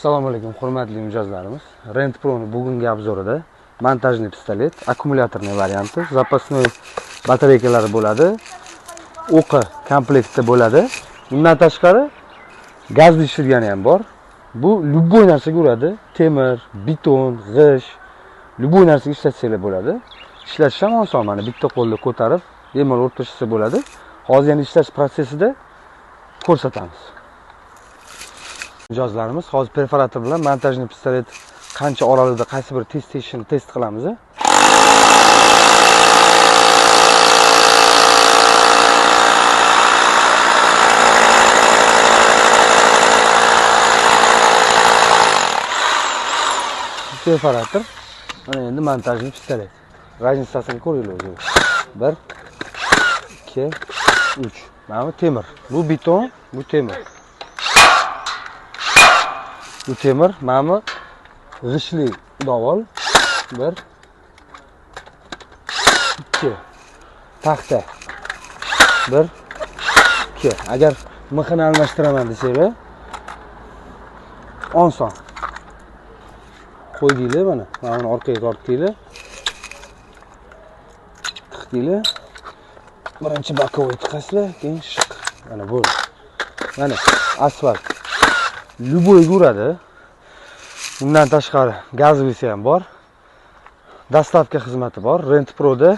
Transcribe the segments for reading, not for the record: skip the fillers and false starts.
Assalomu alaykum hurmatli mijozlarimiz. Rent Pro'ni bugungi obzorida montajli pistolet, akkumulyatorli varianti, запасной batareykalari bo'ladi, o'qi komplektda bo'ladi. Bundan tashqari gazli ishilgani ham bor. Bu любой narsaga uradi. Temir, beton, g'isht, любой narsaga ishlatsanglar bo'ladi. Ishlatish ham oson, mana bitta qo'lda ko'tarib, bemalol urib tashlasa bo'ladi. Hozir yana ishlash prosesida ko'rsatamiz. Mijozlarimiz hozir perforator bilan montajli pistolet qancha oralig'ida qaysi bir test teshishini test qilamiz. Perforator, mana endi montajli pistolet. Razницасini ko'ringlar o'zingiz. 1 2 3. Mana bu temir. Bu beton, bu temir. Bu temir, mana bu g'ishtli dovul. 1 2. Taxta. 1 2. Agar mixini almashtiraman desanglar, oson. Qo'ydinglar mana, mana buni orqaga tortdinglar. Tiqdinglar. Birinchi боковой tiqasizlar, keyin shiq. Mana bo'ldi. Mana asfalt. Любой uradi. Bundan tashqari gazlisi ham bor. Dastavka xizmati bor. Rent Pro'da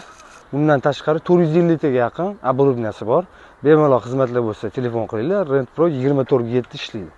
bundan tashqari 450 taga yaqin оборудованияsi bor. Bemalol xizmatlar bo'lsa telefon qilinglar. Rent Pro 24/7 ishlaydi.